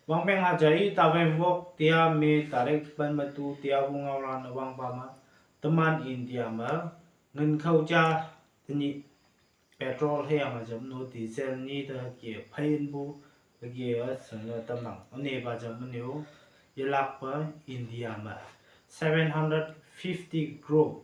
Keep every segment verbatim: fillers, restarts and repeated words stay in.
Wangpeng hajar i taweng wok tia me tarik pen metu tia wu ngaolan wangpa ma. Teman India ma. Ngen khau ja tenyih petrol hüyange jam no diesel nyi te hüke phayin bu hüke a shingne tamnang. Üne pa jam üne-o yelakpe India me seven hundred fifty crore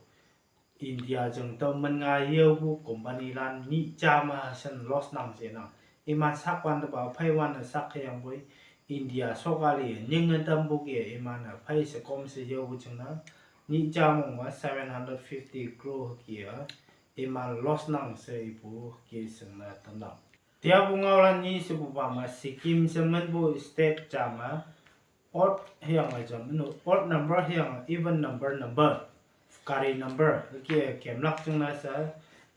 India jing tüo men nga yeopu company lan nyih ja me shen loss nang she nang. Iman sak wan te pa phei wan-e sak hüyangpoi India sokali nyinge tampu ke iman-e phei she kom she yeopu jingne nyih ja mong me seven hundred fifty crore hüke a iman loss nang she ipu hüke shingne tamnang. Tiapu ngaolan nyi shepupa me Sikkim she minpu state ja me odd hüyange jam no, odd number hüyange even number number, gari number hüke kemlak jingne she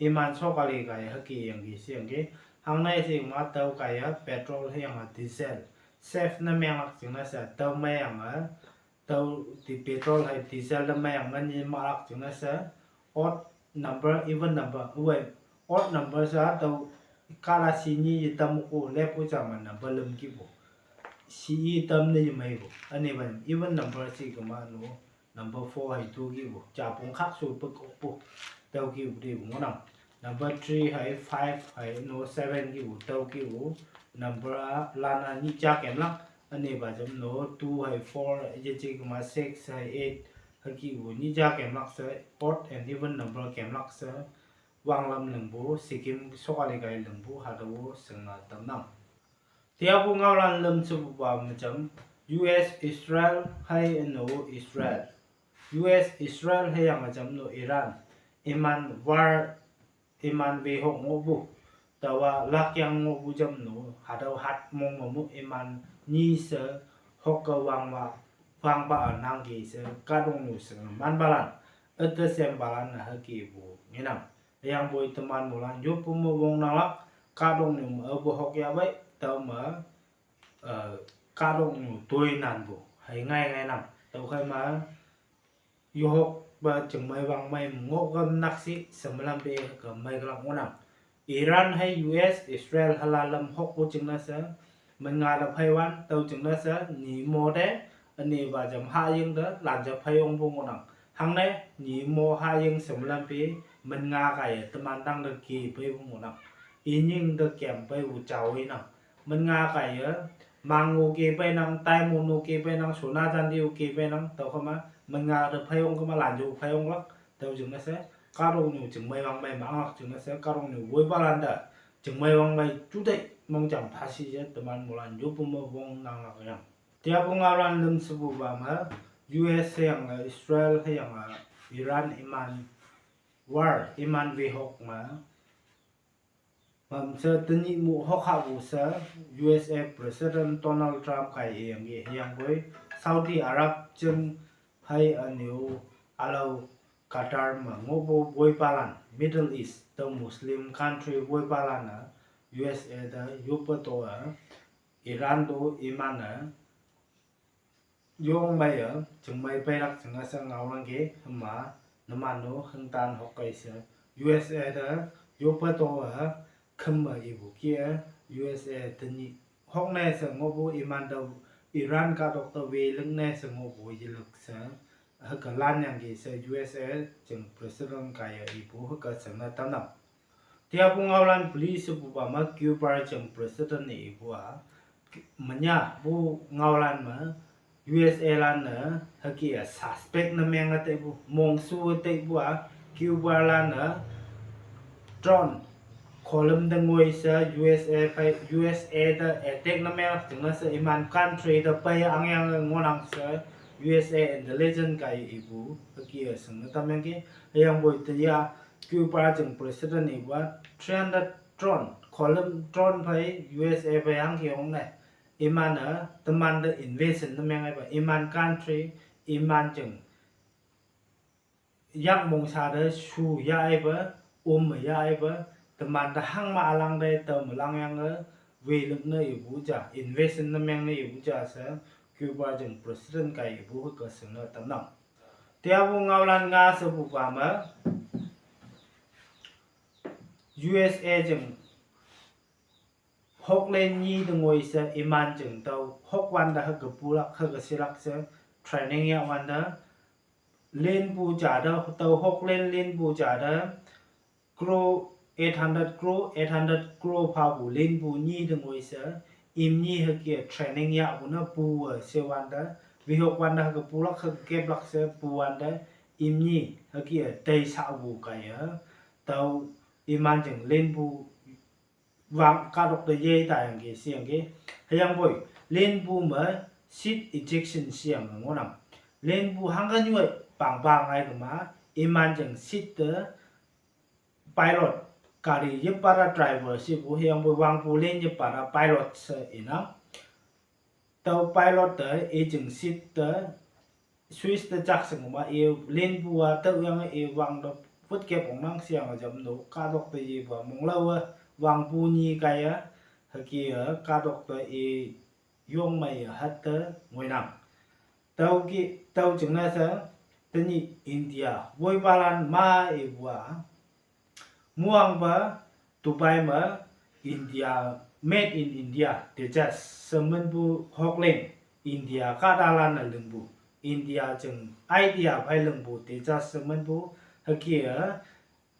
iman sokali kaiye hüke yangki sheyangki. Hangne she ma tüo kaiye petrol hüyange diesel save ne menglak jingne she tüo meiyange tüo di petrol hei diesel te meiyange nyi mahlak jingne she odd number even number, uwe odd number she tüo kala shi nyi yetam-o leppu ja me number lüm kipu. Shi i tam ne yemeipu. Üne pa even number shi kema no number four hei tu kipu. Japong khakshu pekokpu. Tüo kipu tepu ngohnang. Number three hei five hei no seven kipu. Tüo kipu number a lan-a nyih ja kemlak. Üne pa jam no two hei four yeje kema six hei eight hükepu nyih ja kemlak she odd and even number kemlak she wanglam lingpu Sikkim sokali kai lingpu hatüo shingne tamnang. Tiapu ngaolan lüm shepupa me jam U S Israel hei üne-o Israel, U S Israel hüyange jam no Iran, iman war iman wehok ngohpu, taowa lakyang ngohpu jam no hatüo hat mong mepu iman nyi she hokke wangpa, wangpa-a nangki she kahtoknyu shinge manpalan, üte shempalan-e hükepu ngenang. Hüyangpoi teman moilan yoppu me wongnanglak, kahtoknyu me aopu hok yahpei tüome, eh, kahtoknyu toinanpu hei ngai ngainang. Tüokhei me yohokpe chingmei wangmei ngohkem nakshih shemelam pe ke meikelak ngohnang. Iran hei U S Israel halan lam hokpu jingne she men nga te pheiwan tüo jingne she nyi mo te üne pa jam hahying te lanje phei ongpu ngohnang. Hangne nyi mo hahying shemelam pe men nga kaiye teman tangte ke peipu ngohnang. Inying te kem peipu jao inang. Men nga kaiye mang-o ke peinang, diamond-o ke peinang, sona chandi-o ke peinang, tüokhei ma men nga te phei ongkema lanje phei onglak tüo jingne she kahtoknyu chingmei wangmei manglak jingne she kahtoknyu woipalan te chingmei wangmei juteih mongjang phashi she teman moilan yoppu me wongnanglak yang. Tiapu ngaolan lüm shepupa me U S hüyange Israel hüyange Iran iman war iman wehok me mamshe tenyih mu hokhapu she U S A President Donald Trump kaiye yangki hüyangpoi Saudi Arab jing hei üne-o ülao Qatar me ngohpu woipalan Middle East te Muslim country woipalan-e U S A te yoppe to-e Iran to iman-e yongmeiye chingmei peilak jingne she ngaolangki hüma numan-o hüngtan hokkei she U S A te yoppe to-e khümme ipu kih-e U S A tenyih hokne she ngohpu iman tüo Iran kahtok te welingne she ngohpu yelük she hüke lanyangki she U S A jing President kaiye ipu hüke shingne tamnang. Tiapu ngaolan peli shepupa me Cuba jing President-e ipu-a, menyihpu ngaolan me U S A lan-e hüke-a suspect ne menge teipu mongshu teipu-a Cuba lan-e drone kholüm te ngoi she U S A phei U S A te attack ne meng jingne she iman country te pei angyange ngohnang she U S A intelligence kaiye ipu hüke-a shingne tamyangki. Hüyangpoi teya Cuba jing President ipu-a three hundred drone kholüm drone phei U S A phei hangke ongne. Iman-e temante invasion ne meng ipa iman country iman jing yak mongsha te shu yahpeipa, um me yahpeipa, temante hangme ülang te tao me langyange welik ne ipu ja invasion ne meng ne ipu ja she Cuba jing President kaiye ipu hüke shingne tamnang. Tiapu ngaolan nga shepupa me U S A jing Hoklen nyi te ngoi she iman jing tüo hokwante hüke pulak hüke shilak she training yahwante, linpu ja te tüo hoklen linpu ja te crore, eight hundred crore, eight hundred crore phapu linpu nyi te ngoi she, imni hüke training yahpu ne pu-e shewante, wehok wante hüke pulak hüke keplak she puwante, imni hüke tei shapu kaiye, tüo iman jing linpu wang kahtok te yei tayangki sheyangki. Hüyangpoi, linpu me seat ejection sheyange ngohnang. Linpu hangke nyoi pangpa ngai kema, iman jing seat te pilot, gari yepa te driver shepu, hüyangpoi wangpu lin yepa te pilot she inang. Tüo pilot te i jing seat te switch te jak shingma i linpu-a tüoyange i wang te put kep ongnang sheyange jamno kahtok te yepa monglaowe wangpu nyi kaiye, hüke-e kahtok te i yong meiye hatte ngoinang. Tüoki, tüo jingne she, tenyih India woipalan ma ipu-a, muangpe, Dubai me, India, made in India, Tejas she minpu hoklen, India kahtalan-e lingpu, India jing idea phei lingpu Tejas she minpu, hüke-e,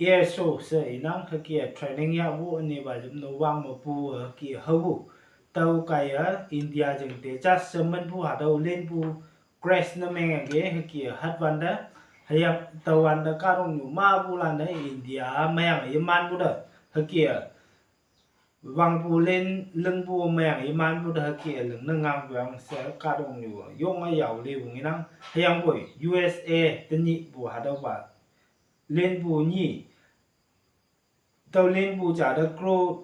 air show she inang hüke training yahpu ünepa jamno wang mepu hüke haopu. Tüo kaiye India jing Tejas she minpu hatüo linpu crash ne mengyangki hüke hatwante, hüyang tüowante kahtoknyu mapulan-e India meiyange yemanpu te, hüke wangpu lin lingpu meiyange yemanpu te hüke lingne ngangpu yang she kahtoknyu yonge yao lipu ngenang. Hüyangpoi U S A tenyihpu hatüopa linpu nyi, tüo linpu ja te crore,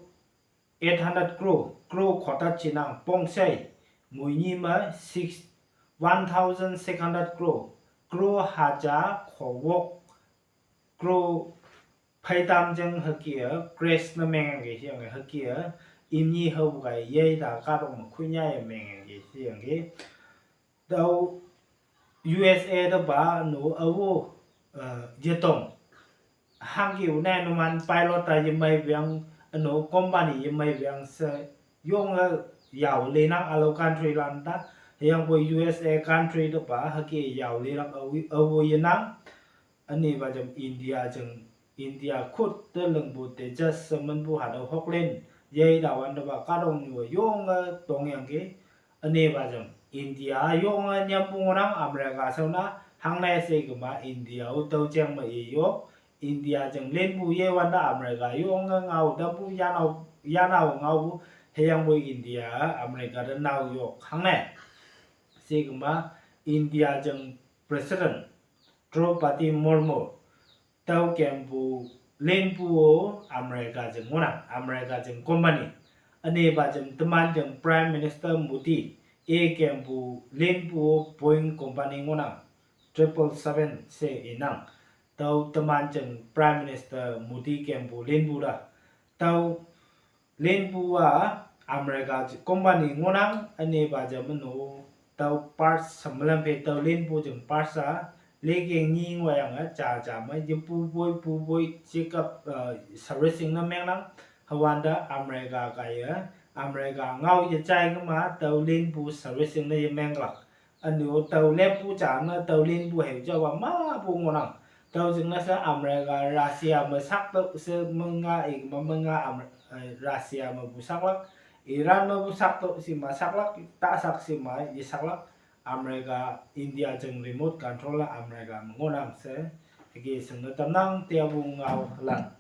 eight hundred crore, crore khotat jinang pongshei, moi nyi me six, one thousand six hundred crore, crore haja khowok, crore pheitam jing hüke-e crash ne mengyangki sheyange hüke-e, imni hao kaiye ta kahtok me khunyaye mengyangki sheyangki. Tüo U S A tepa no awo, eh, yetong hangke-o ne numan pilot ta yemeipu yang, üno company yemeipu yang she yonge yao lenang ülao country lan ta, hüyangpoi U S A country tepa hüke yao lelak awo, awo yenang. Ünepa jam India jing, India khut te lingpu Tejas she minpu hatüo hoklen, yei tawante pa kahtoknyu yonge tongyangki. Ünepa jam India yonge nyampu ngohnang America shaona, hangne she kema India-o tüo jeng me i yok, India jing linpu yewante America yonge ngao tampu yanao, yanao ngaopu, hüyangpoi India America te nao yok hangne. She kema India jing President Droupadi Murmu, tüo kempu linpu-o America jing ngohnang, America jing company. Ünepa jam teman jing Prime Minister Modi, i kempu linpu-o Boeing company ngohnang, triple seven she inang. Tüo teman jing Prime Minister Modi kempu linpu te. Tüo linpu-a America company ngohnang, ünepa jam no tüo parts samlam phe tüo linpu jing parts-a lekeng nyi ngohyange jaja me yepu poi pu poi checkup, eh, servicing ne mengnang. Hüwante America kaiye, America ngao yejai kema tüo linpu servicing ne yemenglak. Üne-o tüo leppu ja ne tüo linpu hei jaowa mapu ngohnang. Tüo jingne she America, Russia me saktüoh she menga i kema menga Amer-, eh, Russia mepu saklak, Iran mepu saktüoh shima saklak, ta sak shima yesaklak, America, India jing remote control-a America me ngohnang she, hüke shingne tamnang teapu ngaolan.